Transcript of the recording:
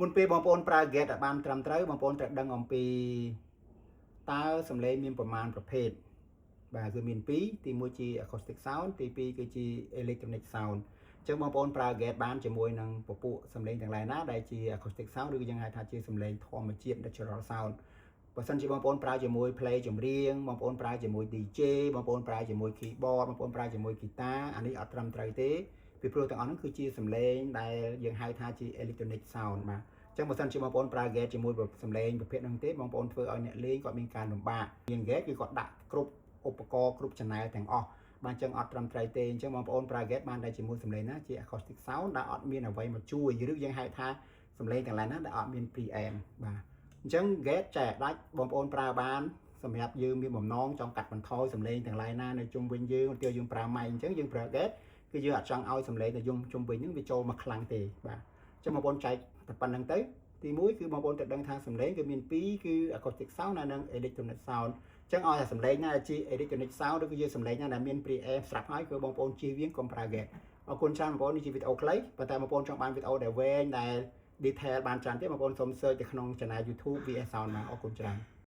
មុនពេលបងប្អូនប្រើ gate ឲ្យបានត្រឹមត្រូវបងប្អូនត្រូវដឹងអំពីតើសំឡេងមានប្រមាណប្រភេទបាទគឺមាន2ទី1ជា acoustic sound ទី2គឺជា electronic sound អញ្ចឹងបងប្អូនប្រើ gate បានជាមួយនឹងពពួកសំឡេងទាំងឡាយណាដែលជា acoustic sound ឬយើងហៅថាជាសំឡេងធម្មជាតិ natural sound បើសិនជាបងប្អូនប្រើជាមួយ play ចម្រៀងបងប្អូនប្រើជាមួយ DJ បងប្អូនប្រើជាមួយ keyboard បងប្អូនប្រើជាមួយ guitar អានេះអត់ត្រឹមត្រូវទេពីព្រោះទាំងអស់ហ្នឹងគឺជាសំឡេងដែលយើងហៅថាជា electronic sound បាទអញ្ចឹងបើសិនជាបងប្អូនប្រើ gate ជាមួយសំឡេងប្រភេទហ្នឹងទេបងប្អូនធ្វើឲ្យអ្នកលេងគាត់មានការលំបាកមាន gate គឺគាត់ដាក់គ្រប់ឧបករណ៍គ្រប់ channel ទាំងអស់បាទអញ្ចឹងអត់ត្រឹមត្រូវទេអញ្ចឹងបងប្អូនប្រើ gate បានតែជាមួយសំឡេងណាជា acoustic sound ដែលអត់មានអ្វីមកជួយឬយើងហៅថាសំឡេងទាំងឡាយណាដែលអត់មាន preamp បាទអញ្ចឹង gate ចែកដាច់បងប្អូនប្រើបានសម្រាប់យើងមានបំណងចង់កាត់បន្ថយសំឡេងទាំងឡាយណានៅជុំវិញយើងឧទាហរណ៍យើងប្រើ mic អញ្ចឹងយើងប្រើ gate គឺយើងអត់ចង់ឲ្យសំឡេងដែលយំជុំវិញហ្នឹងវាចូលមកខ្លាំងទេបាទអញ្ចឹងបងប្អូនចែកតែប៉ុណ្្នឹងទៅទី1គឺបងប្អូនត្រូវដឹងថាសំឡេងគឺមាន2គឺ acoustic sound និង electronic sound អញ្ចឹងឲ្យតែសំឡេងណាជា electronic sound ឬក៏ជាសំឡេងណាដែលមាន preamp ស្រាប់ហើយគឺបងប្អូនជៀសវាងកុំប្រើ gate អរគុណច្រើនបងប្អូននេះជាវីដេអូខ្លីប៉ុន្តែបងប្អូនចង់បានវីដេអូដែលវែងដែល detail បានច្រើនទៀតបងប្អូនសូម search ទៅក្នុង channel YouTube VS Sound មកអរគុណច្រើន។